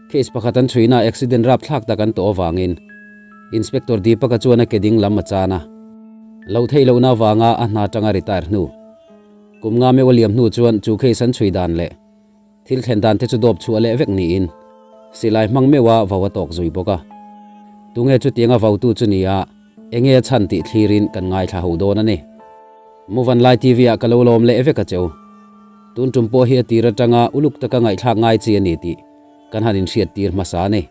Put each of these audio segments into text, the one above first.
Case pakhat an chhuina accident rapthlak tak an tawh avangin Inspector Deepak-a chuan a ke ding lam a chan a. Lo theih lohna avanga a hna atanga retire hnu. Kum nga meuh a liam hnu chuan chu case an chhui dan leh thil thlen dan te chu dawp chhuah leh vek niin silai hmang meuha vau a tawk zui bawk a. Tunge chutianga vautu chu ni a, enge a chhan tih thlirin kan ngaithla ho dawn a ni. Muvanlai TV ah ka lo lawm leh vek a cheu. Tun tum pawh hi a tir atanga uluk taka ngaihthlak ngai chi a ni tih kan han inhriat tir hmasa a ni.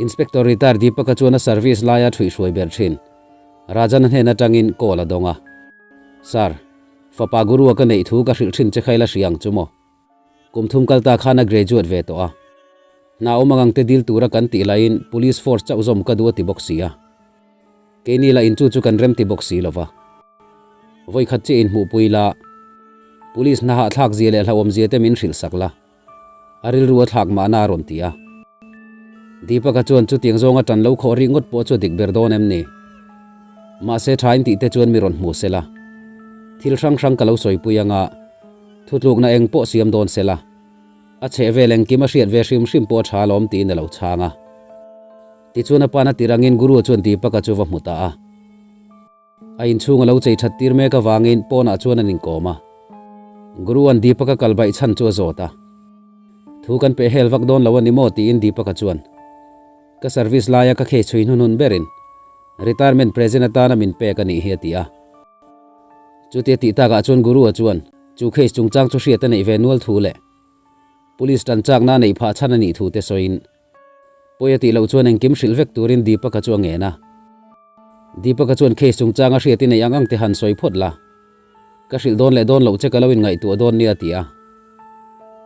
Inspector Retired Deepak-a chuan a service laia ṭhuihhruai ber ṭhin Rajan-a hnen aṭangin call a dawng a. Sir, fapa Guru-a ka neih thu ka hrilh ṭhin che kha ila hria ang chu maw? Kum thum kal ta khan a graduate ve tawh a. Hna awm ang ang te dil tura kan tih laiin Police Force chauh zawm ka duh a ti bawk si a. Keini lah in chu chu kan rem ti bawk si lo va. Vawi khat chiah inhmuhpui la, Police hna hahthlak zia leh hlauhawm zia te min hrilh sak la. A rilru a thlak mahna a rawn ti a. Deepak-a chuan chutiang zawnga tan lo khawh rih ngawt pawh chu a dik ber dawn em ni? Mahse thain tih te chuan mi rawn hmu se la. Thil hrang hrang ka lo sawipui anga thutlukna eng pawh siam dawn se la. A chheh vel engkim a hriat ve hrim hrim pawh a tha alawm tiin a lo chhang a. Tichuan a pan a tir angin Guru-a chuan Deepak-a chu va hmu ta a. A inchhung a lo chei that tir mek avangin pawnah chuan an inkawm a. Guru-a'n Deepak-a kal baih chhan chu a zawt a. Thu kan peh hel vak dawn lo a ni maw tiin Deepak-a chuan, Ka service laia ka khei chhui hnunhun berin retirement present atana min pek a nih hi a ti a. Chutia tih takah chuan Guru-a chuan chu case chungchang chu hriat a neih ve nual thu leh Police tan chakna a neih phah chhan a nih thu te sawiin Pawi a tih loh chuan engkim hrilh vek turin Deepak-a chu a ngen a. Deepak-a chuan case chungchanga hriat i neih ang ang te han sawi phawt la. Ka hrilh dawn leh dawn loh che ka lo inngaihtuah dawn nia a ti a.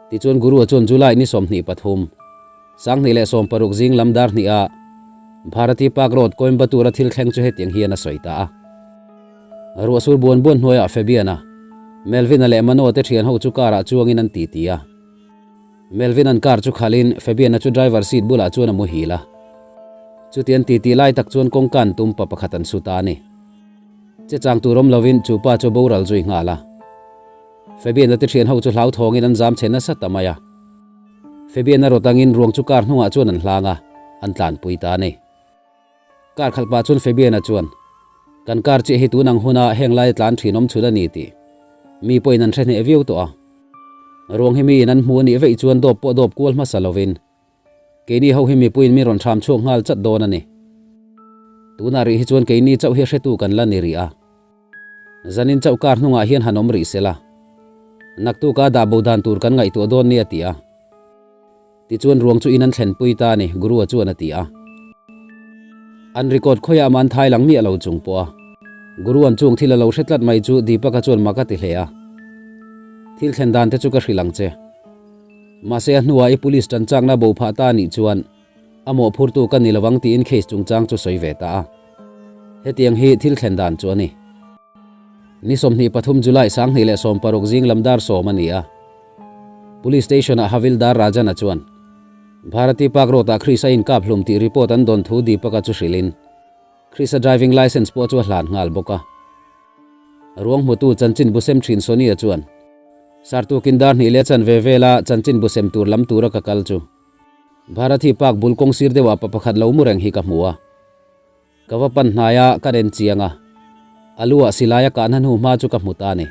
Tichuan Guru-a chuan July ni 23, 2016 zing lam dar hnih a Bharati Park Road, Coimbatore-a thil thleng chu hetiang hian a sawi ta a. Ruahsur buan buan hnuaiah Fabian-a, Melvin-a leh Manoa te thian ho chu car-ah chuangin an titi a. Melvin-a'n car chu khalhin Fabian-a chu driver seat bulah chuan a muhil a. Chuti an titi lai tak chuan kawngka an tum pa pakhat an su ta a ni. Che chang tur awm lovin chu pa chu boral zui nghal a. Fabian-a te thian ho chu hlauthawngin an zam chhe nasa ta mai a. Fabian-a rawt angin ruang chu car hnungah chuan an hlang a, an tlanpui ta a ni. Car khalh pah chuan Fabian-a chuan, Kan car chiah hi tun ang huna heng laia tlan thin awm chhun a ni tih mi pawhin an hre hneh viau tawh a. Ruang hi miin an hmu a nih veih chuan dawp pawh dawp kual hmasa lovin keini ho hi mipuiin min rawn hram chhuak nghal chat dawn a ni. Tunah rih hi chuan keini chauh hi a hretu kan la ni rih a. Zanin chauh car hnungah hian han awm rih sela. Naktuka dah bo dan tur kan ngaihtuah dawn nia ti a. Tichuan ruang chu in an thlenpui ta a ni, Guru-a chuan a ti a. An record khawiah mah an thai lang miah lo chung pawh a. Guru-a'n chung thil a lo hre tlat mai chu Deepak-a chuan mak a ti hle a. Thil thlen dan te chu ka hrilh ang che. Mahse a hnuah i police tan chakna bo phah ta a nih chuan a mawhphurtu ka ni lovang tiin case chungchang chu sawi ve ta a. Hetiang hi thil thlen dan chu a ni. Ni 23 July 2016 zing lam dar 10 a ni a. Police Station ah Havildar Rajan-a chuan Bharati Park Road ah Chris a inkap hlum tih report an dawn thu Deepak-a chu hrilhin Chris-a driving licence pawh chu a hlan nghal bawk a. Ruang hmutu chanchin bu sem thin Sonia chuan Sartukin dar hnih leh chanve vela chanchin bu sem tur lam tura ka kal chu Bharati Park bul kawng sir deuhah pa pakhat lo mu reng hi ka hmu a. Ka va pan hnai a, ka ren chiang a. A lu ah silai a kahna hnu hma chu ka hmu ta a ni.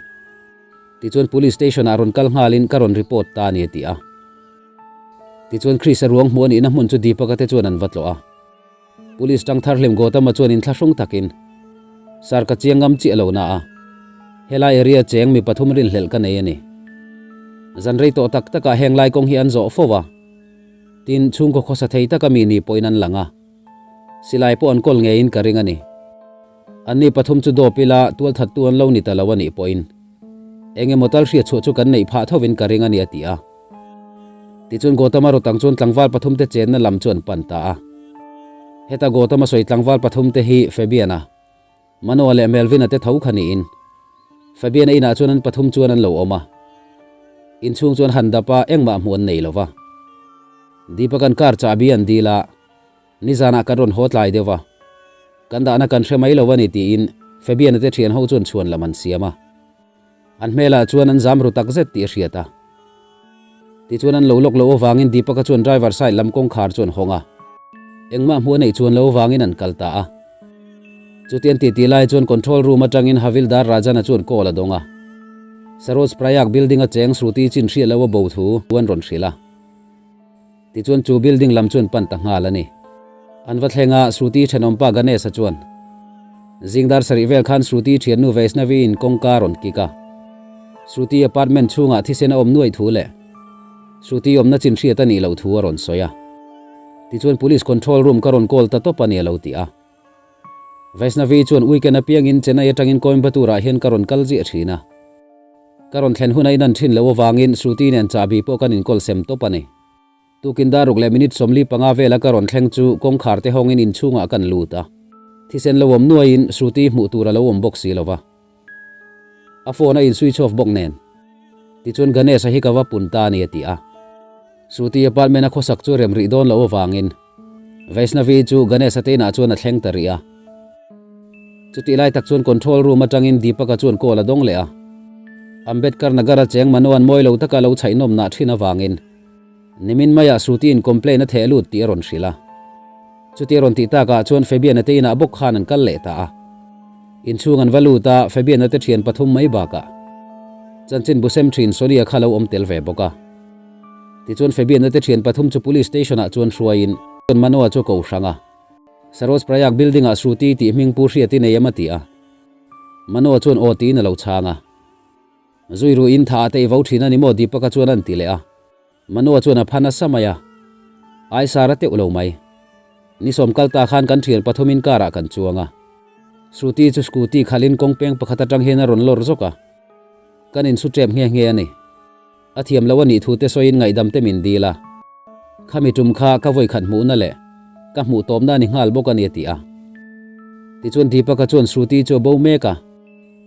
Tichuan Police Station ah rawn kal nghalin ka rawn report ta a ni a ti a. Tichuan Chris-a ruang hmuh a nihna hmun chu Deepak-a te chuan an va tlawh a. Police tang thar hlim Gautam-a chuan inthlahrung takin, Sir ka chiang ngam chiah lo na a. Helai area cheng mi pathum rinhlelh ka nei a ni. Zan rei tawh tak takah heng lai kawng hi an zawh fo a. Tin, chhungkaw khawsa thei taka mi ni pawhin an lang a. Silai pawh an kawl ngeiin ka ring a ni. Anni pathum chu dawp ila tualthattu an lo ni ta lo a nih pawhin eng emaw tal hriatchhuah chu kan neih phah thovin ka ring a ni a ti a. Tichuan Gautama rawtang chuan tlangval pathumte chenna lam chu an pan ta a. Heta Gautama sawi tlangval pathumte hi Fabian-a, Manoa leh Melvin-a te tho kha niin Fabian-a inah chuan an pathum chuan an lo awm a. Inchhung chuan han dap a, engmah hmuh an nei lo va. Deepak-a'n car chahbi an dil a, nizanah kan rawn haw tlai deuh va, kan dahna kan hre mai lo a ni tiin Fabian-a te thian ho chuan chhuan lam an siam a. An hmelah chuan an zam ru tak zet tih a hriat a. Tichuan an lo lawk loh avangin Deepak-a chuan driver side lam kawngkhar chu an hawng a. Engmah hmuh a neih chuan lo avangin an kal ta a. Chutiang titi lai chuan control room atangin Havildar Rajan-a chuan call a dawng a. Saroj Prayag building-a cheng Shruti chin hriat loh a bo thu an rawn hrilh a. Tichuan chu building lam chuan pan ta nghal a ni. An va thleng a, Shruti thenawmpa Ganesh-a chuan, Zingdar sarih vel khan Shruti thiannu Vaishnavi-in kawngka a rawn kik a. Shruti apartment chhungah thisen a awm nuaih thu leh Shruti awmna chin hriat a nih loh thu a rawn sawi a. Tichuan police control room ka rawn call ta tawp a ni a lo ti a. Vaishnavi chuan weekend apiangin Chennai atangin Coimbatore-ah hian ka rawn kal ziah thin a. Ka rawn thlen hun a inan thin loh avangin Shruti nen chahbi pawh kan inkawl sem tawp a ni. Tukin dar ruk leh minute 45 vela ka rawn thleng chu kawngkhar te hawngin inchhungah kan lut a. Thisen lo awm nuaiin Shruti hmuh tur a lo awm bawk si lo va. A phone a in switch off bawk nen. Tichuan Ganesh-a hi ka va pun ta a ni a ti a. Shruti apartment a khawsak chu rem rih dawn loh avangin Vaishnavi chu Ganesh-a te inah chuan a thleng ta rih a. Chutih lai tak chuan control room atangin Deepak-a chuan call a dawng leh a. Ambedkar Nagar-a cheng Manoan mawi lo taka lo chhaih nawmnah thin avangin nimin maiah Shruti-in complaint a theh lut tih a rawn hrilh a. Chuti a rawn tih takah chuan Fabian-a te inah bawk khan an kal leh ta a. Inchhung an va lut a, Fabian-a te thian pathum mai bakah chanchin bu sem thin Sonia kha lo awm tel ve bawk a. Tichuan Fabian-a te thian pathum chu Police Station-ah chuan hruaiin Manoa chu a ko hrang a. Saroj Prayag Building-ah Shruti tih hming pu hriat i nei em a ti a. Manoa chuan aw tiin a lo chhang a. Zui ruiin tha ah te i vo thin a ni maw Deepak-a chuan a ti leh a. Manoa chuan a pha nasa mai a. Ai sar a teuh lo mai. Ni sawm kal ta khan kan thian pathumin car ah kan chuang a. Shruti chu scooty khalhin kawng peng pakhat atang hian a rawn lawr zawk a. Kan insu tep nghe nghe a ni. A thiam lo a nih thu te sawiin ngaihdam te min dil a. Khami tum kha ka vawi khat hmuhna leh ka hmuh tawpna a ni nghal bawk a ni a ti a. Tichuan Deepak-a chuan Shruti chu a bo mek a.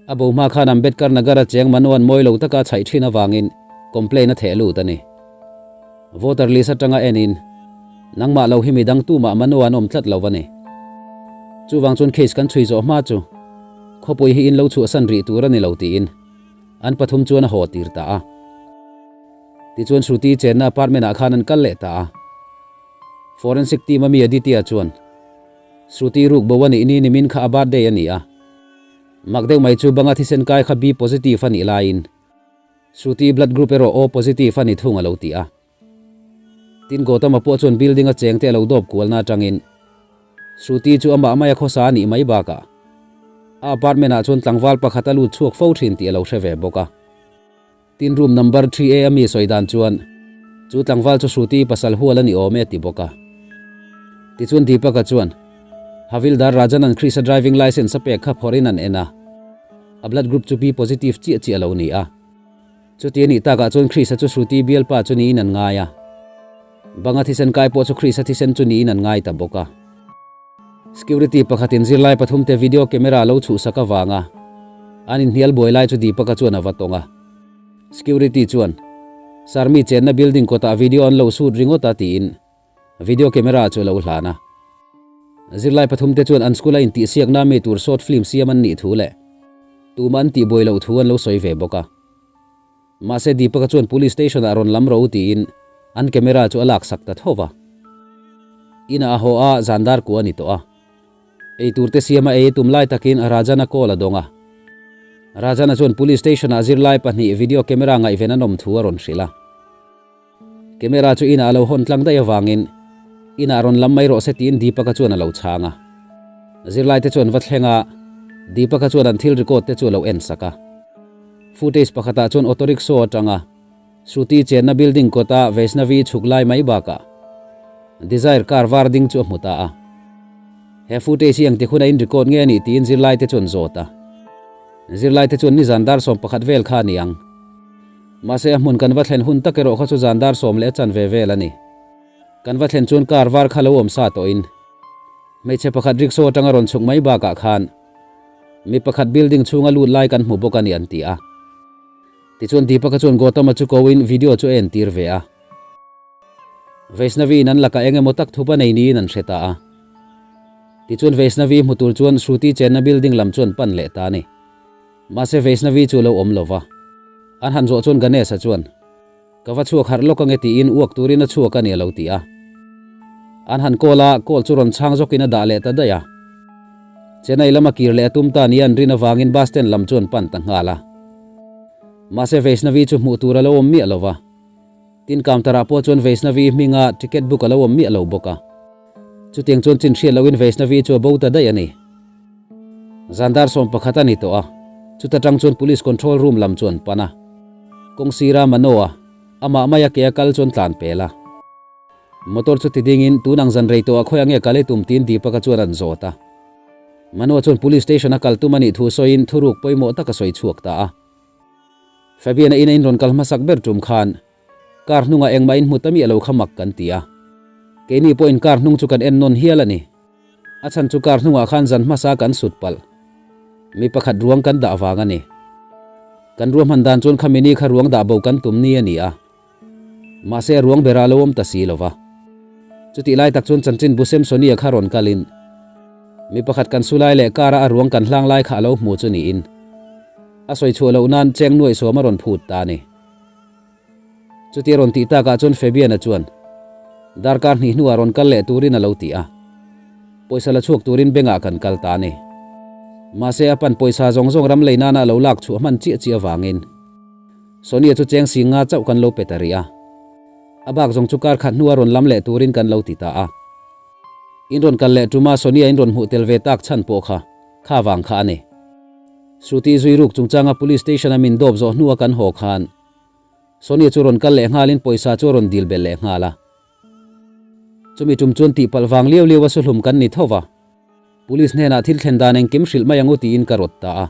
A bo hma khan Ambedkar Nagar-a cheng Manoan mawi lo taka a chhaih thin avangin complaint a theh lut a ni. Voter list atanga enin nangmah lo hi midang tumah Manoa an awm tlat lo a ni. Chuvang chuan case kan chhui zawh hma chu khawpui hi in lo chhuahsan rih tur a ni lo tiin an pathum chuan a haw tir ta a. Tichuan Shruti chenna apartment ah khan an kal leh ta a. Forensic team a mi Aditya chuan Shruti ruk bo a nih ni nimin kha a birthday a ni a. Mak deuh mai chu banga thisen kai kha B positive a nih laiin Shruti blood group erawh O positive a ni thung a lo ti a. Tin Gautama pawh chuan building a cheng te a lo dawp kualna atangin Shruti chu amah maia khawsa a nih mai bakah a apartment ah chuan tlangval pakhat a lut chhuak fo thin tih a lo hre ve bawk a. Tin room number 3A a mi sawi dan chuan chu tlangval chu Shruti pasal hual a ni awm e a ti bawk a. Tichuan Deepak-a chuan Havildar Rajan-a'n Chris-a driving licence a pek kha phawrhin an en a, a blood group chu B positive chiah chiah a lo ni a. Chuti a nih takah chuan Chris-a chu Shruti bialpa chu niin an ngai a. Banga thisen kai pawh chu Chris-a thisen chu niin an ngai ta bawk a. Security pakhatin zirlai pathumte video camera lo chhuhsak avanga an inhnial buai lai chu Deepak-a chuan a va tawng a. Security chuan, Sir mi chenna building kawtah video an lo shoot ringawt a tiin video camera chu a lo hlan a. Zirlai pathumte chuan an school-a intihsiakna mi tur short film siam an nih thu leh tumah an tihbuai loh thu an lo sawi ve bawk a. Mahse Deepak-a chuan police station-ah rawn lam ro tiin an camera chu a laksak ta tho va. Inah a haw a, zan dar kua a ni tawh a. Ei tur te siam a ei tum lai takin Rajan-a call a dawng a. Rajan-a chuan police station-ah zirlai pahnih video camera ngaihven an awm thu a rawn hrilh a. Camera chu inah a lo hawn tlang daih avangin inah rawn lam mai rawh se tiin Deepak-a chuan a lo chhang a. Zirlai te chuan va thleng a, Deepak-a chuan an thil record te chu a lo en sak a. Footage pakhatah chuan auto rickshaw atanga Shruti chenna building kawta Vaishnavi chhuk lai mai bakah Dzire car var ding chu a hmu ta a. He footage hi engti hun a in record nge a nih tiin zirlai te chuan zawt a. Zirlai te chuan nizan dar 11 vel kha a ni ang. Mahse a hmun kan va thlen hun tak erawh kha chu zan dar sawm leh a chanve vel a ni. Kan va thlen chuan car var kha lo awm sa tawhin hmeichhe pakhat rickshaw atanga rawn chhuk mai bakah khan mi pakhat building chhunga lut lai kan hmu bawk a ni an ti a. Tichuan Deepak-a chuan Gautama chu ko in video chu a entir ve a. Vaishnavi in an lakah eng emaw tak thup a nei niin an hre ta a. Tichuan Vaishnavi hmu tur chuan Shruti chenna building lam chuan pan leh ta a ni. Mahse Vaishnavi chu a lo awm lo va. An han zawh chuan Ganesh-a chuan, Ka va chhuak harh lawk ange tiin uak turin a chhuak a ni a lo ti a. An han call a, call chu rawn chhang zawkin a dah leh ta daih a. Chennai lama kir leh a tum ta nia an rin avangin bus stand lam chu an pan ta nghal a. Mahse Vaishnavi chu hmuh tur a lo awm miah lo va. Tin counter ah pawh chuan Vaishnavi hminga ticket book a lo awm miah lo bawk a. Chutiang chuan chin hriat loin Vaishnavi chu a bo ta daih a ni. Zan dar 11 a ni tawh a, chuta tang chuan Police Control Room lam chu an pan a. Kawng sira Manoa, amah maia ke a kal chuan tlan pel a. Motor chu ti dingin tun ang zan rei tawh ah khawi ange kal i tum tiin Deepak-a chuan an zawt a. Manoa chuan Police Station a kal tum a nih thu sawiin thuruk pawimawh tak a sawi chhuak ta a. Fabian-a ina in rawn kal hmasak ber tum khan car hnungah engmah in hmu ta miah lo kha mak kan ti a. Keini pawhin car hnung chu kan en nawn hial a ni. A chhan chu car hnungah khan zan hmasa kan sut palh. Mi pakhat ruang kan dah vang a ni. Kan ruahman dan chuan khami ni kha ruang dah bo kan tum ni a ni a. Mahse a ruang berah a lo awm ta si lo va. Chutih lai tak chuan chanchin bu Samsonia kha rawn kalin mi pakhat kan su lai leh car-a a ruang kan hlang lai kha a lo hmu chu niin a sawi chhuah loh nan cheng nuaih sawm a rawn phut ta a ni. Chuti a rawn tih takah chuan Fabian-a chuan darkar hnih hnuah rawn kal leh turin a lo ti a, pawisa la chhuak turin bank-ah kan kal ta a ni. Mahse a pan pawisa zawng zawng ram lei nana a lo lak chhuah hman chiah chiah avangin Sonia chu cheng sing nga chauh kan lo pe ta rih a, a bak zawng chu kar khat hnua rawn lam leh turin kan lo ti ta a. In rawn kal leh tuma Sonia in rawn hmuh tel ve tak chhan pawh kha kha vang kha a ni. Shruti zui ruk chungchanga police station-a min dawp zawh hnua kan haw khan Sonia chu rawn kal leh nghalin pawisa chu a rawn dil belh leh nghal a. Chumi tum chuan tihpalh vang liau liau a suhlum kan ni tho va. Police hnenah thil thlen dan engkim hrilh mai ang u tiin ka rawt ta a.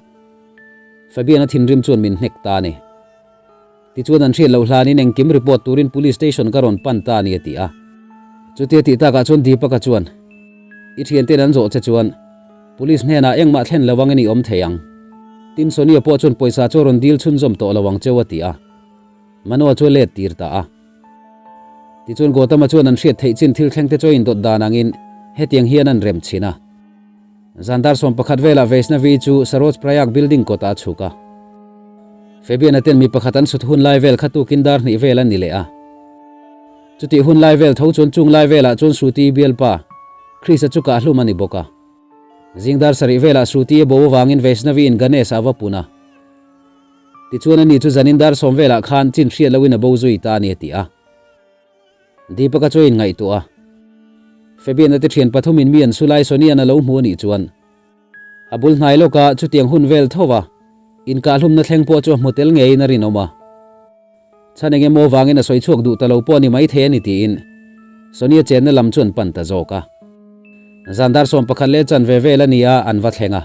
Fabian-a thinrim chuan min hnek ta a ni. Tichuan an hriat loh hlanin engkim report turin police station ka rawn pan ta a ni a ti a. Chutia tih takah chuan Deepak-a chuan, I thianten an zawh che chuan police hnenah engmah thlen lo angin i awm thei ang. Tin Sonia pawh chuan pawisa chu a rawn dil chhunzawm tawh lo ang cheu a ti a. Manoa chu a let tir ta a. Tichuan Gautama chuan an hriat theih chin thil thleng te chu a indawt dan angin hetiang hian an rem chhin a. Zan dar 11 velah Vaishnavi chu Saroj Prayag building kawtah a chhuk a. Fabian-a ten mi pakhat an sut hun lai vel kha tukin dar hnih vel a ni leh a. Chutih hun lai vel tho chuan chung lai velah chuan Shruti bialpa Chris-a chu kah hlum a ni bawk a. Zing dar sarih velah Shruti a bo avangin Vaishnavi-in Ganesh-a a va pun a. Tichuan ani chu zanin dar 10 velah khan chin hriat loin a bo zui ta a ni a ti a. Deepak-a chu a inngaihtuah a. Fabian-a te thian pathumin mi an su lai Sonia-na lo hmu a nih chuan a bul hnai lawka chutiang hun vel tho va inkahlumna thleng pawh chu a hmu tel ngeiin a rinawm a. Chhan eng emaw vangin a sawi chhuak duh ta lo pawh a ni maithei a ni tiin Sonia chenna lam chu an pan ta zawk a. Zan dar 11 leh chan ve vel a ni a, an va thleng a.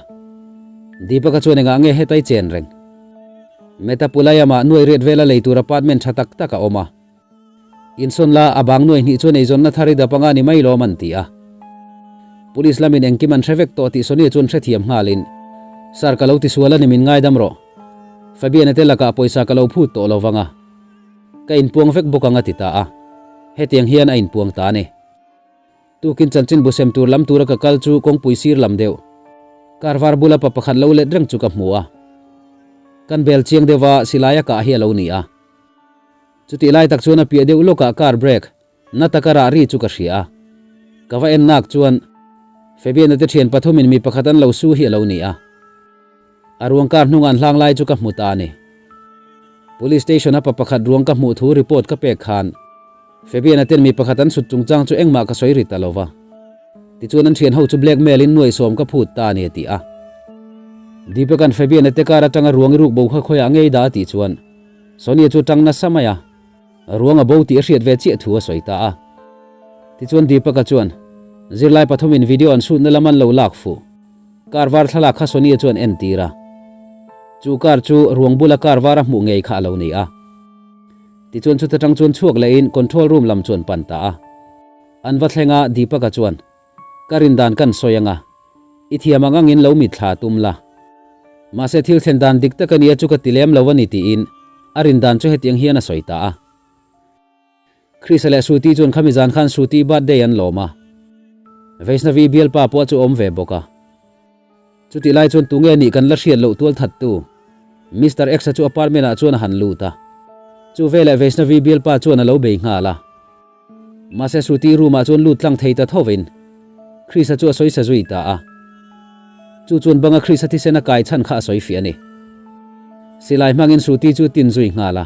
Deepak-a chuan engah nge hetai chen reng? Metapulaiam-ah nuai riat vela lei tur apartment tha tak tak a awm a. Insawn la, a bang nuai hnih chuan eizawnna thar i dap anga ni mai lawm an ti a. Police lamin engkim an hre vek tawh tih Sonia chuan hrethiam nghalin, Sir ka lo tisual a ni min ngaidam rawh. Fabian-a te lakah pawisa ka lo phut tawh lo vang a, ka inpuang vek bawk ang a ti ta a. Hetiang hian a inpuang ta a ni. Tukin chanchin bu sem tur lam tura ka kal chu kawngpui sir lam deuh. Car var bula pa pakhat lo let reng chu ka hmu a. Kan bel chiang deuh va silai a kah hi a lo ni a. Chutih lai tak chuan a piah deuh lawkah car brake na taka rah ri chu ka hria a. Ka va en nak chuan Fabian-a te thian pathumin mi pakhat an lo su hi a lo ni a. A ruang kar hnungah an hlang lai chu ka hmu ta a ni. Police station a pa pakhat ruang ka hmuh thu report ka pek khan Fabian-a ten mi pakhat an chhut chungchang chu engmah ka sawi ri ta lo va. Tichuan an thian ho chu blackmail in nuai sawm ka phut ta a ni a ti a. Deepak-a'n Fabian-a te kar atanga ruang i ruk bo kha khawiah ngei dah a tih chuan Sonia chu tang nasa mai a. Ruang a bo tih a hriat ve chiah thu a sawi ta a. Tichuan Deepak-a chuan zirlai pathumin video an shoot na lam an lo lak fuh. Car var thlalak kha Sonia chuan en tir a. Chu car chu ruang bula car var a hmuh ngei kha a lo ni a. Tichuan chuta tang chuan chhuak lehin control room lam chuan pan ta a. An va thleng a, Deepak-a chuan, Ka rin dan kan sawi anga, i thiam ang angin lo mitthla tum la. Mahse thil thlen dan dik tak a nia chu ka ti lem lo a ni tiin a rin dan chu hetiang hian a sawi ta a. Chris-a leh Shruti chuan khami zan khan Shruti birthday an lawm a, Vaishnavi bialpa pawh chu a awm ve bawk a. Chutih lai chuan tunge nih kan la hriat loh tual thattu Mister X-a chu apartment ah chuan a han lut a. Chu veleh Vaishnavi bialpa chuan a lo bei nghal a. Mahse Shruti room ah chuan lut tlang thei ta thovin Chris-a chu a sawi sa zui ta a. Chu chuan banga Chris-a thisen a kai chhan kha a sawi fiah a ni. Silai hmangin Shruti chu tin zui nghal a.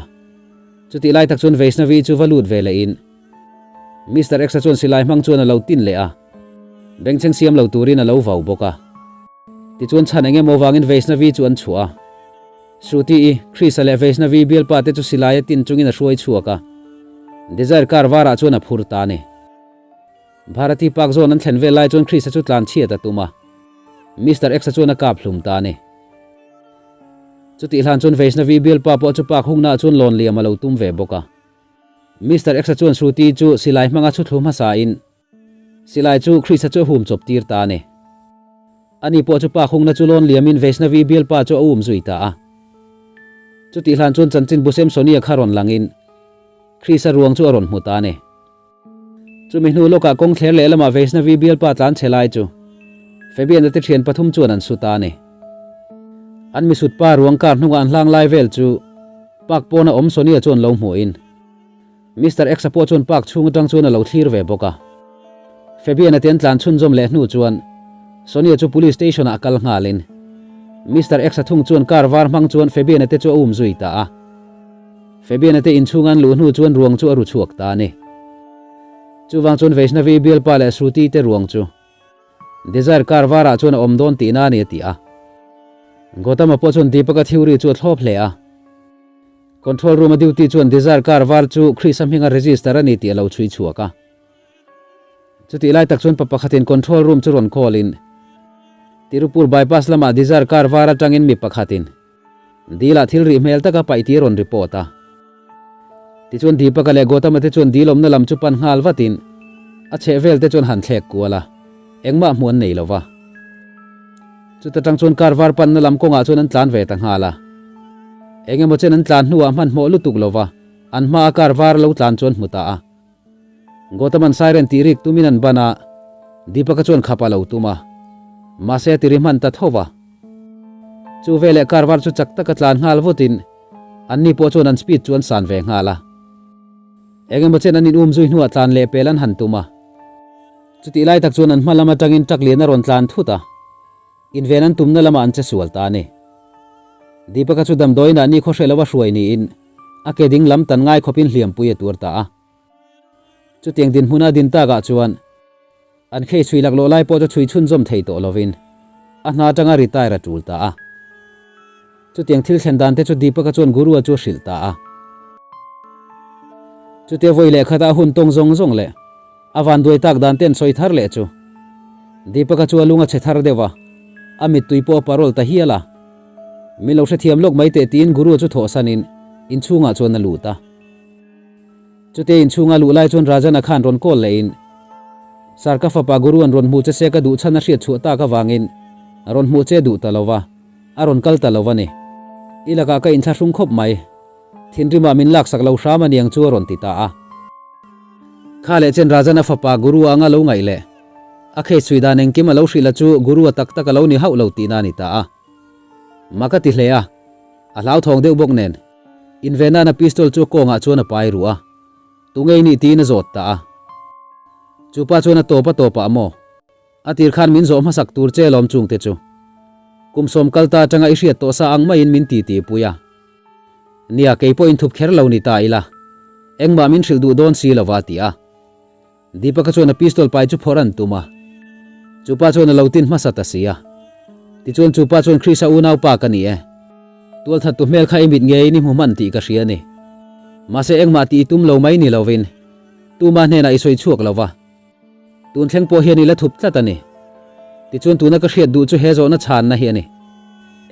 Chutih lai tak chuan Vaishnavi chu va lut ve leh in Mister X-a chuan silai hmang chuan a lo tin leh a, bengchheng siam lo turin a lo vau bawk a. Tichuan chhan eng emaw vangin Vaishnavi chu an chhuah a. Shruti-i, Chris-a leh Vaishnavi bialpa te chu silai a tin chungin a hruai chhuak a. Desire car varah chuan a phur ta a ni. Bharati Park zawn an thlen vel lai chuan Chris-a chu tlan chhiat a tum a, Mister X-a chuan a kap hlum ta a ni. Chutih hlan chuan Vaishnavi bialpa pawh chu park hungnaah chuan lawn liam a lo tum ve bawk a. Mister X-a chuan Shruti chu silai hmanga chhu thlu hmasain silai chu Chris-a chu a hum chawp tir ta a ni. Ani pawh chu park hungna chu lawn liamin Vaishnavi bialpa chu a um zui ta a. Chutih hlan chuan chanchinbu Samsonia kha rawn langin Chris-a ruang chu a rawn hmu ta a ni. Chumi hnu lawkah kawng thler leh lamah Vaishnavi bialpa tlan chhe lai chu Fabian-a te thian pathum chuan an su ta a ni. An misut pa ruang kar hnungah an hlang lai vel chu park pawna awm Sonia chuan lo hmuhin Mister X-a pawh chuan park chhung atang chuan a lo thlir ve bawk a. Fabian-a te an tlan chhunzawm leh hnu chuan Sonia chu police station-ah a kal nghalin Mister X-a thung chuan car var hmang chuan Fabian-a te chu a um zui ta a. Fabian-a te inchhung an luh hnu chuan ruang chu a ru chhuak ta a ni. Chuvang chuan Vaishnavi bialpa leh Shruti te ruang chu Desire car varah chuan a awm dawn tihna a ni a ti a. Gautama pawh chuan Deepak-a theory chu a thlawp hle a. Control room-a duty chuan Desire car var chu Chris-a hminga register a ni tih a lo chhui chhuak a. Chutih lai tak chuan pa pakhatin control room chu rawn call in Tirupur bypass lamah Desire car var atangin mi pakhatin Dil ah thil rih hmel taka paih tih a rawn report a. Tichuan Deepak-a leh Gautama te chuan dil awmna lam chu pan nghal vatin a chheh vel te chuan han thlek kual a, engmah hmuh an nei lo va. Chuta tang chuan car var panna lam kawngah chuan an tlan ve ta nghal a. Eng emaw chen an tlan hnuah hmanhmawh lutuk lo va, an hmaa car var lo tlan chuan hmu ta a. Gautama'n siren tih rik tumin an ban a, Deepak-a chuan khap a lo tum a, mahse a tiri hman ta tho va. Chu veleh car var chu chak taka tlan nghal vutin anni pawh chuan an speed chu an san ve nghal a. Eng emaw chen an in um zui hnuah tlan leh pel an han tum a. Chutih lai tak chuan an hma lam atangin truck lian a rawn tlan thut a, inven an tumna lamah an che sual ta a ni. Deepak-a chu damdawiinah ni khaw hre lova hruai niin a ke ding lam tan ngai khawpin hliampui a tuar ta a. Chutiang dinhmuna din takah chuan an khei chhui laklawh lai pawh chu chhui chhunzawm thei tawh lovin a hna atanga retire a tul ta a. Chutiang thil thlen dan te chu Deepak-a chuan Guru-a chu a hrilh ta a. Chutia vawi leh khata a hun tawng zawng zawng leh a vanduai tak dan te an sawi thar leh chu Deepak-a chu a lung a chhe thar deuh a, a mittui pawh a parawl ta hial a. Min lo hrethiam lawk mai teh tiin Guru-a chu thawhsanin inchhungah chuan a lut a. Chute inchhunga luh lai chuan Rajana khan rawn call lehin, Sir ka fapa Guru an rawn hmuh che se ka duh chhan a hriat chhuah tak avangin rawn hmuh che duh ta lo va, a rawn kal ta lo a ni. I lakah ka inthlahrung khawp mai. Thinrimah min laksak lo hram a niang chu a rawn ti ta a. Kha leh chen Rajana fapa Guru anga lo ngaih leh a case chhui dan engkim a lo hrilh a chu Guru a tak tak a lo ni hauh lo tihna a ni ta a. Mak a ti hle a, a hlauthawng deuh bawk nen. Invenana pistol chu a kawngah chuan a pai ruh a, Tunge i nih tiin a zawt ta a. Chu pa chuan a tawp a tawpah maw? A tir khan min zawh hmasak tur che lawm chungte chu. Kum sawm kal ta atanga i hriat tawh sa ang maiin min ti ti pui a. Nia, kei pawh inthup kher lo ni ta ila. Engmah min hrilh duh dawn si lo va a ti a. Deepak-a chuan a pistol pai chu phawrh an tum a, chu pa chuan a lo tin hmasa ta si a. Tichuan chu pa chuan Krisa unaupa ka ni e. Tualthattu hmel kha i mit ngeiin i hmu hman tih ka hria a ni. Mahse engmah tih i tum lo mai ni lovin tuma hnenah i sawi chhuak lo va. Tun thleng pawh hian i la thup tlat a ni. Tichuan tuna ka hriat duh chu he zawhna chhanna hi a ni.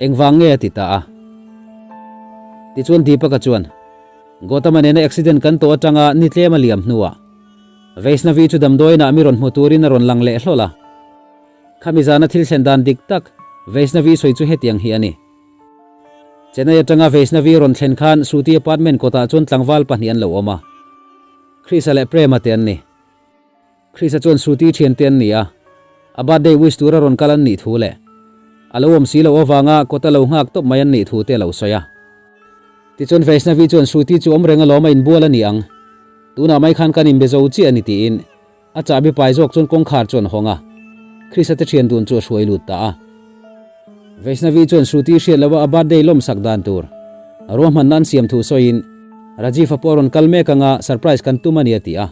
Engvang nge a ti ta a. Tichuan Deepak-a chuan Gautama nena accident kan tawh atanga ni tlem a liam hnuah Vaishnavi chu damdawiinah mi rawn hmu turin a rawn lang leh hlawl a. Khami zana thil thlen dan dik tak Vaishnavi sawi chu hetiang hi a ni. Chennai atanga Vaishnavi rawn thlen khan Shruti apartment kawtah chuan tlangval pahnih an lo awm a. Chris-a leh Prema te an ni. Chris-a chuan Shruti thiante an ni a, a birthday wish tura rawn kal an nih thu leh a lo awm si loh avanga kawta lo nghak tawp mai an nih thu te a lo sawi a. Tichuan Vaishnavi chuan Shruti chu awm reng alawm a inbual a ni ang, tunah mai khan kan inbe zo chiah a ni tiin a chahbi pai zawk chuan kawngkhar chu an hawng a, Chris-a te thian dun chu a hruai lut ta a. Vaishnavi chuan Shruti hriat loha a birthday lawmsak dan tur ruahmanna an siam thu sawiin Rajiv-a pawh a rawn kal mek anga surprise kan tum a ni a ti a.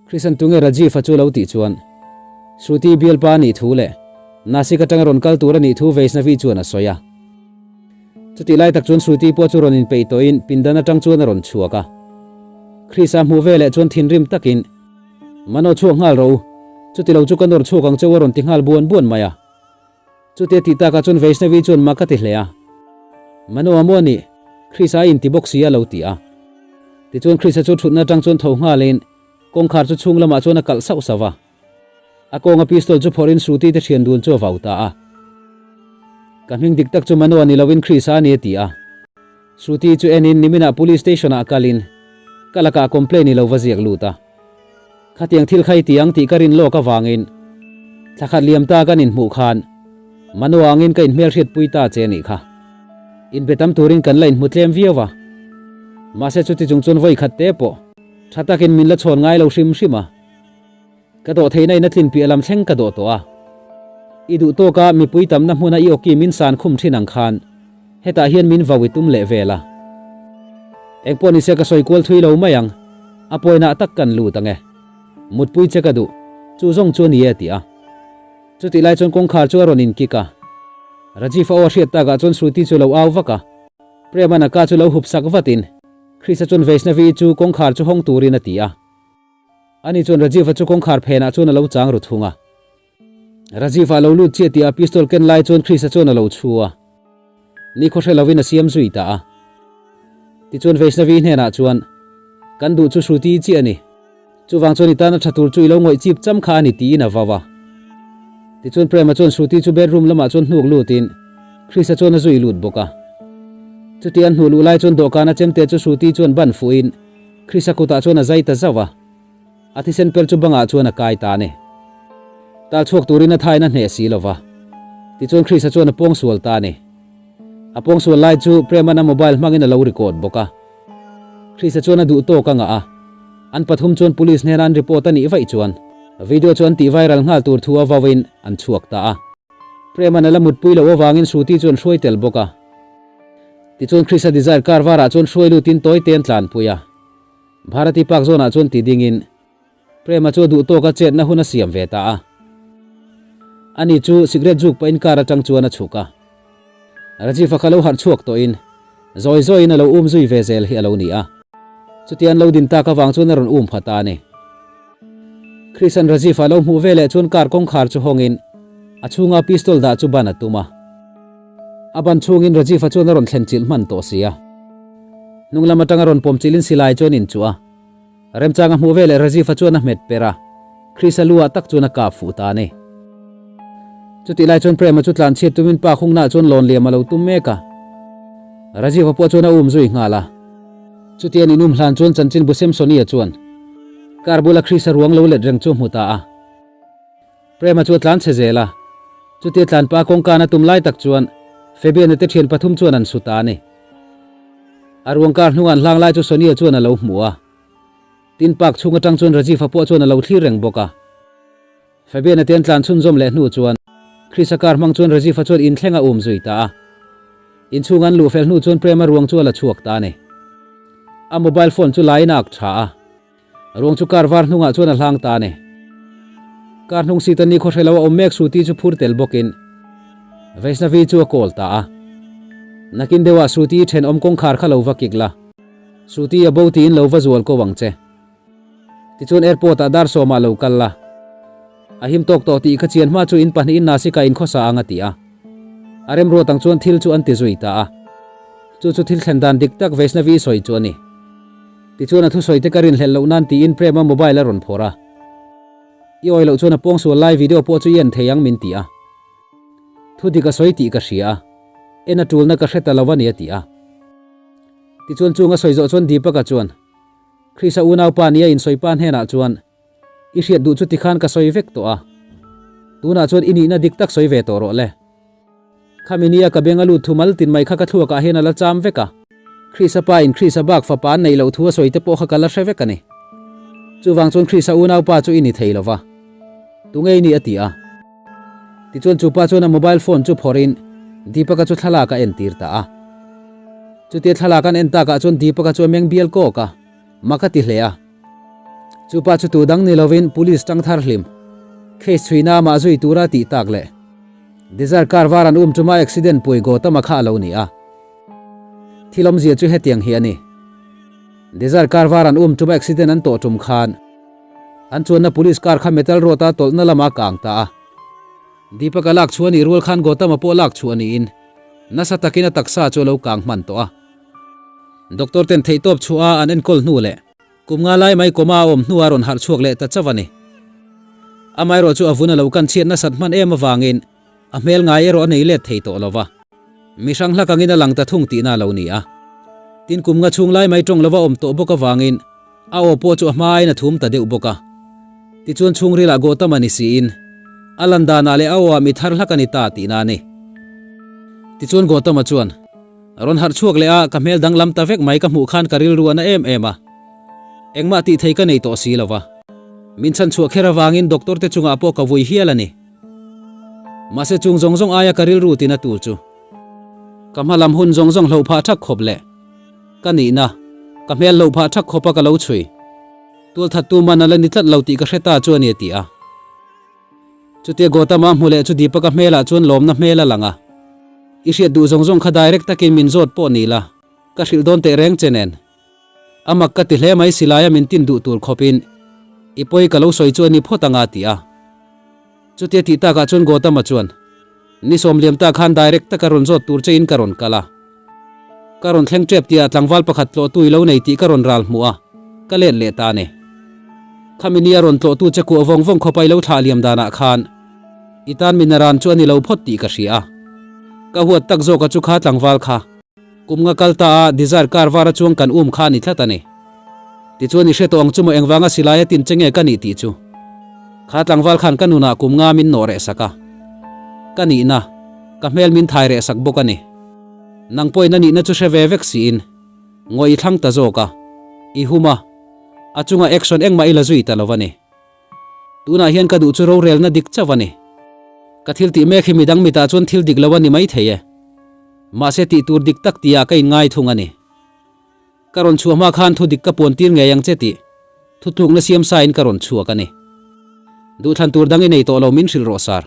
Christian tunge Rajiv-a chu lo tih chuan Shruti bialpa a nih thu leh Nasik atanga rawn kal tur a nih thu Vaishnavi chuan a sawi a. Chutih lai tak chuan Shruti pawh chu rawn inpeih tawhin pindan atang chuan a rawn chhuak a. Chris-a hmuh veleh chuan thinrim takin, Mano chhuak nghal rawh u, chuti lo chu ka nawr chhuak ang cheu a rawn ti nghal buan buan mai a. Chutia tih takah chuan Vaishnavi chuan mak a ti hle a. Mano a maw a nih? Chris-a a inti bawk si a lo ti a. Tichuan Chris-a chu thutna atang chuan tho nghalin kawngkhar chu chhung lamah chuan a kalh sauh sauh va. A kawnga pistol chu phawrhin Shruti te thian dun chu a vau ta a. Ka hming dik tak chu Mano a ni loin Chris-a a ni a ti a. Shruti chu enin niminah police station-ah kalin ka lakah complaint i lo va ziak lut a. Khatiang thil kha i ti ang tih ka rin lawk avangin thla khat liam ta kan inhmuh khan Manoa angin ka inhmelhriatpui ta che anih kha. Inbe tam turin kan la inhmu tlem viau a. Mahse chuti chung chuan vawi khat te pawh tha takin min la chhawn ngai lo hrim hrim a. Ka dawh theihna in a tlin piah lam thleng ka dawh tawh a. I duh tawka mipui tamna hmuna i awki min san khum thin ang khan hetah hian min vau i tum leh vel a. Engpawh nise ka sawi kual thui lo mai ang, a pawinah tak kan lut ang e. Mutpui che ka duh, chu zawng chu a ni e a ti a. Chutih lai chuan kawngkhar chu a rawn inkik a. Rajiv a aw a hriat takah chuan Shruti chu a lo au vak a. Prem-a'n a ka chu lo hup sak vatin Chris-a chuan Vaishnavi-i chu kawngkhar chu hawng turin a ti a. Ani chuan Rajiv-a chu kawngkhar phenah chuan a lo chang ru thung a. Rajiv-a a lo lut chiah tih a pistol ken lai chuan Chris-a chuan a lo chhu a. Nikhaw hre lovin a siam zui ta a. Tichuan Vaishnavi hnenah chuan, Kan duh chu Shruti chiah a ni. Chuvang chuan i tana tha tur chu i lo ngawih chip cham kha a ni tiin a vau a. Tichuan Prema chuan Shruti chu bedroom lamah chuan hnuk lutin Chris-a chuan a zui lut bawk a. Chuti an hnuh luh lai chuan dawhkana chemte chu Shruti chuan ban fuhin Chris-a kutah chuan a zai ta zauh a, a thisen per chu bangah chuan a kai ta a ni. Tal chhuak turin a thain a hneh si lo va, tichuan Chris-a chuan a pawng sual ta a ni. A pawng sual lai chu Prema'n a mobile hmangin a lo record bawk a. Chris-a chuan a duh tawk a ngah a, an pathum chuan police hnena an report a nih vaih chuan video chu an tih viral nghal tur thu a vauin an chhuak ta a. Prema'n a la mutpui loh avangin Shruti chuan hruai tel bawk a. Tichuan Krishna Desire car varah chuan hruai lutin tawi te an tlanpui a. Bharati Park zawnah chuan ti dingin Prema chu a duh tawka chetna hun a siam ve ta a. Ani chu cigarette zuk pahin car atang chuan a chhuk a. Rajiv-a kha lo harh chhuak tawhin zawi zawiin a lo um zui ve zel hi a lo ni a. Chutia an lo din tak avang chuan a rawn um pha ta a ni. Chris-a'n Rajiv-a lo hmuh veleh chuan car kawngkhar chu hawngin a chhunga pistol dah chu ban a tum a. A ban chhungin Rajiv-a chuan a rawn thlen chilh hman tawh si a. Hnung lam atanga rawn pawm chilhin silai chuan inchuh a. Remchang a hmuh veleh Rajiv-a chuan a hmet per a, Chris-a lu ah tak chuan a kap fuh ta a ni. Chutih lai chuan Prem-a chu tlan chhiat tumin pa khungnaah chuan lawn liam a lo tum mek a. Rajiv-a pawh chuan a um zui nghal a. Chuti an inum hlan chuan chanchinbu Samsonia chuan car bula Chris-a ruang lo let reng chu a hmu ta a. Prema chu a tlan chhe zel a, chutia tlan pa kawngkan a tum lai tak chuan Fabian-a te thian pathum chuan an su ta a ni. A ruang kar hnunga an hlang lai chu Sonia chuan a lo hmu a. Tin park chhung atang chuan Rajiv-a pawh chuan a lo thlir reng bawk a. Fabian-a te an tlan chhunzawm leh hnu chuan Chris-a car hmang chuan Rajiv-a chuan inthleng a um zui ta a. Inchhung an luh fel hnu chuan Prema ruang chu a la chhuak ta a ni. A mobile phone chu laiin a ak tha a. Ruang chu car var hnungah chuan a hlang ta a ni. Car hnung seat a ni khaw hre lo a awm mek Shruti chu phur tel bawkin Vaishnavi chu a call ta a. Nakin deuhah Shruti i thenawm kawngkhar kha lo va kik la, Shruti a bo tiin lo va zual ko ang che. Tichuan airport ah dar sawmah lo kal la. A him tawk tawh tih kha chian hma chu in pahnihin Nasik ah inkhawsa ang a ti a. A remruat ang chuan thil chu an ti zui ta a. Chu chu thil thlen dan dik tak Vaishnavi sawi chu a ni. Tichuan a thusawi te ka rinhlelh loh nan tiin Prema mobile a rawn phawrh a. I awi loh chuan a pawngsual lai video pawh chu i en thei ang min ti a. Thu dik a sawi tih ka hria a, en a tulna ka hre ta lo a ni a ti a. Tichuan chung a sawi zawh chuan Deepak-a chuan. Krisa unaupa nia insawipa hnenah chuan, I hriat duh chu tikhan ka sawi vek tawh a. Tunah chuan i nihna dik tak sawi ve tawh rawh le. Khami nia ka beng a lut thu mal tin mai kha ka thluakah hian a la cham vek a. Krisa pa in Krisa bak fapa an neih loh thu a sawi te pawh kha ka la hre vek a ni. Chuvang chuan Krisa unaupa chu i ni thei lo va. Tunge i nih a ti a. Tichuan chu pa chuan a mobile phone chu phawrhin Deepaka chu thlalak a entir ta a. Chutia thlalak an en takah chuan Deepaka chu a meng bial kawk a, mak a ti hle a. Chu pa chu tu dang ni lovin police tang thar hlim case chhuina amah zui tura tih tak leh Desire car var an um tuma accident pui Gautama kha a lo ni a. Thil awmzia chu hetiang hi a ni. Desire car var an um tuma accident an tawh tum khan an chuanna police car kha metal road a tawlhna lamah a kang ta a. Deepak-a lak chhuah a nih rual khan Gautama pawh lak chhuah a niin nasa takin a taksa chu a lo kang hman tawh a. Doctor ten theihtawp chhuah a an enkawl hnu leh Kum nga lai mai coma a awm hnuah a rawn harh chhuak leh ta chauh a ni. Amaherawh chu a vun a lo kan chhiat nasat hman em avangin a hmel ngai erawh a nei let thei tawh lo va. Mi hrang hlak angin a lang ta thung tihna a lo ni a. Tin kum nga chhung lai mai tawng lova awm tawh bawk avangin a aw pawh chu a hma aiin a thum ta deuh bawk a. Tichuan chhungrilah Gautama ni siin a lan danah leh a aw ah mi thar hlak a ni ta tihna a ni. Tichuan Gautama chuan. Rawn harh chhuak leh a, ka hmel danglam ta vek mai ka hmuh khan ka rilru a na em em a. Engmah tih thei ka nei tawh si lo va. Min chhan chhuah kher avangin doctor te chungah pawh ka vui hial a ni. Mahse chung zawng zawng aia ka rilru tina tur chu ka hma lam hun zawng zawng hloh phah thak khawp leh ka nihna, ka hmel hloh phah thak khawpa ka lo chhui. Tualthattu man a la ni tlat lo tih ka hre ta chu a ni a ti a. Chutia Gautama hmu leh chu Deepaka hmelah chuan lawmna hmel a lang a. I hriat duh zawng zawng kha direct takin min zawt pawh ni la, ka hrilh dawn teh reng che nen. A mak ka ti hle mai silaia min tin duh tur khawpin i pawi ka lo sawi chu a ni phawt anga ti a. Chutia tih takah chuan Gautama chuan, Ni sawmliam ta khan direct taka rawn zawt tur chein ka rawn kal a. Ka rawn thleng tep tihah tlangval pakhat tlawhtu i lo nei tih ka rawn ral hmuh a, ka let leh ta a ni. Khami nia rawn tlawhtu che kuah vawng vawng khawpa i lo thlah liam danah khan i tan mi naran chu a ni lo phawt tih ka hria a. Ka huat tak zawka chu kha tlangval kha kum nga kal ta a Dzire car var a chuang kan um kha a ni tlat a ni. Tichuan i hre tawh ang chu maw engvanga silai a tin che nge ka nih tih chu. Kha tlangval khan ka nunah kum nga min nawh reh sak a. Ka nihna, ka hmel min thai reh sak bawk a ni. Nang pawhin a nihna chu hre ve vek siin ngawih i thlang ta zawk a, i hum a, a chunga action engmah i la zui ta lo a ni. Tunah hian ka duh chu rorelna dik chauh a ni. Ka thil tih mek hi midang mitah chuan thil dik lo a ni maithei e. Mahse tih tur dik tak tihah ka inngai thung a ni. Ka rawn chhuah hma khan thu dik ka puan tir ngei ang che tih thutlukna siam sain ka rawn chhuak a ni. Duhthlan tur dang i nei tawh lo min hrilh rawh sir.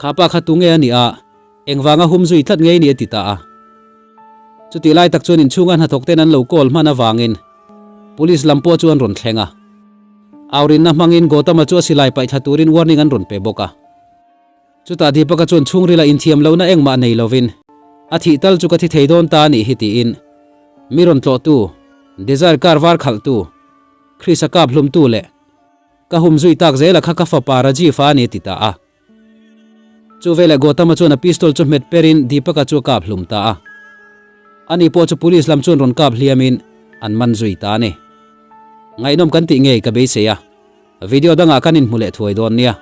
Kha pa kha tunge a nih a, engvanga hum zui tlat ngei ni a ti ta a. Chutih lai tak chuan inchhunga hnathawk ten an lo call hman avangin Police lam pawh chu an rawn thleng a. Aurinna hmangin Gautama chu a silai paih thla turin warning an rawn pe bawk a. Chutah Deepaka chuan chhungrila inthiam lohna engmah nei lovin a thih tal chu ka thi thei dawn ta a nih hi tiin mi rawn tlawhtu, Dzire car var khalhtu, Chrisa kap hlumtu leh Ka hum zui tak zela kha ka fapa Rajiv a ni a ti ta a. Chu veleh Gautama chuan a pistol chu hmet perin Deepaka chu a kap hlum ta a. Ani pawh chu police lam chuan rawn kap hliamin an man zui ta a ni. Ngaihnawm kan tih ngei ka beisei a, video dangah kan inhmu leh thuai dawn nia.